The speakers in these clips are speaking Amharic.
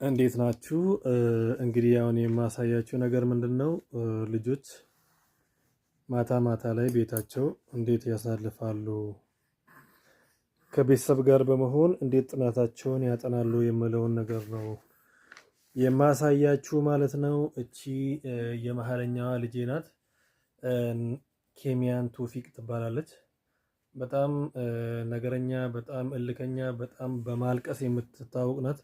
እንዴት ናችሁ? እንግዲህ አሁን የማሳያችሁ ነገር ምንድነው? ልጆች ማታ ማታ ላይ ቤታቸው እንዴት ያሳልፋሉ፣ ከቤተሰብ ጋር በመሆን እንዴት ጥናታቸውን ያጠናሉ የሚለውን ነገር ነው የማሳያችሁ ማለት ነው። እቺ የመሀለኛዋ ልጄ ናት። ኬሚያን ቶፊቅ ትባላለች። በጣም ነገረኛ፣ በጣም እልከኛ፣ በጣም በማልቀስ የምትታወቅ ናት።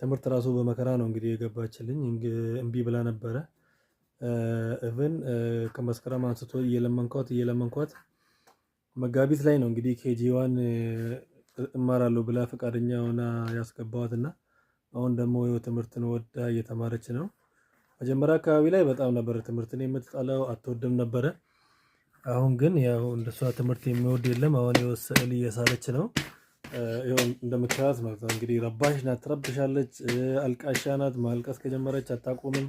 ትምህርት ራሱ በመከራ ነው እንግዲህ የገባችልኝ። እምቢ ብላ ነበረ። Even ከመስከረም አንስቶ እየለመንኳት እየለመንኳት መጋቢት ላይ ነው እንግዲህ KG 1 እማራለሁ ብላ ፈቃደኛ ሆና ያስገባዋት እና አሁን ደግሞ ትምህርትን ወዳ እየተማረች ነው። መጀመሪያ አካባቢ ላይ በጣም ነበረ ትምህርትን የምትጠላው፣ አትወድም ነበረ። አሁን ግን ያው እንደሷ ትምህርት የሚወድ የለም። አሁን ስዕል እየሳለች ነው። ይኸው እንደምታያት ማለት ነው እንግዲህ ረባሽ ናት፣ ትረብሻለች፣ አልቃሻ ናት። ማልቀስ ከጀመረች አታቆምም።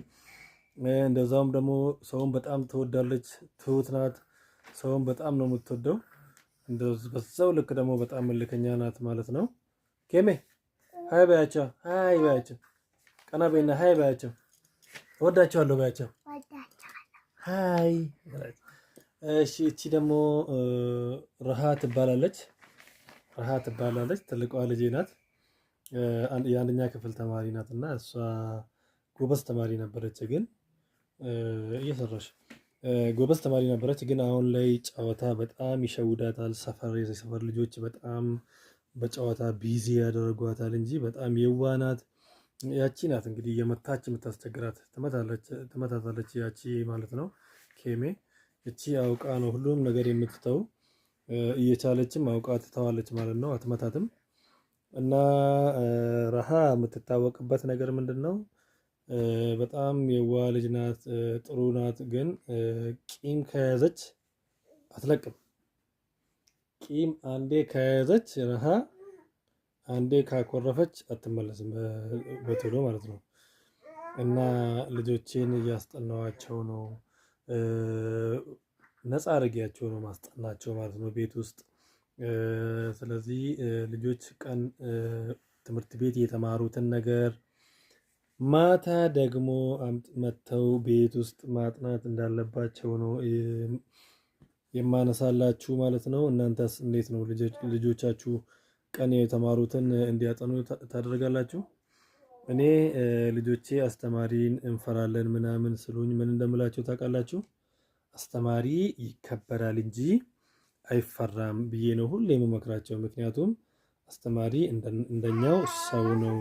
እንደዛውም ደግሞ ሰውን በጣም ትወዳለች፣ ትሁት ናት። ሰውን በጣም ነው የምትወደው። በዛው ልክ ደግሞ በጣም እልከኛ ናት ማለት ነው። ኬሜ hi በያቸው፣ hi በያቸው፣ ቀና በይና hi በያቸው፣ እወዳቸዋለሁ በያቸው፣ hi። እሺ፣ እቺ ደግሞ ረሃ ትባላለች። ረሃ ትባላለች። ትልቋ ልጄ ናት። የአንደኛ ክፍል ተማሪ ናት እና እሷ ጎበዝ ተማሪ ነበረች፣ ግን እየሰራሽ ጎበዝ ተማሪ ነበረች፣ ግን አሁን ላይ ጨዋታ በጣም ይሸውዳታል። ሰፈር የሰፈር ልጆች በጣም በጨዋታ busy ያደርጓታል እንጂ በጣም የዋህ ናት። ያቺ ናት እንግዲህ እየመታች የምታስቸግራት፣ ትመታታለች። ያቺ ማለት ነው ኬሜ። እቺ አውቃ ነው ሁሉም ነገር የምትተው፣ እየቻለችም አውቃ ትተዋለች ማለት ነው። አትመታትም። እና ረሃ የምትታወቅበት ነገር ምንድን ነው? በጣም የዋህ ልጅ ናት፣ ጥሩ ናት። ግን ቂም ከያዘች አትለቅም። ቂም አንዴ ከያዘች ረሃ አንዴ ካኮረፈች አትመለስም በቶሎ ማለት ነው። እና ልጆቼን እያስጠናዋቸው ነው። ነፃ አድርጌያቸው ነው ማስጠናቸው ማለት ነው ቤት ውስጥ። ስለዚህ ልጆች ቀን ትምህርት ቤት የተማሩትን ነገር ማታ ደግሞ መጥተው ቤት ውስጥ ማጥናት እንዳለባቸው ነው የማነሳላችሁ ማለት ነው። እናንተስ እንዴት ነው? ልጆቻችሁ ቀን የተማሩትን እንዲያጠኑ ታደርጋላችሁ? እኔ ልጆቼ አስተማሪን እንፈራለን ምናምን ስሉኝ ምን እንደምላቸው ታውቃላችሁ? አስተማሪ ይከበራል እንጂ አይፈራም ብዬ ነው ሁሌ የምመክራቸው። ምክንያቱም አስተማሪ እንደኛው ሰው ነው።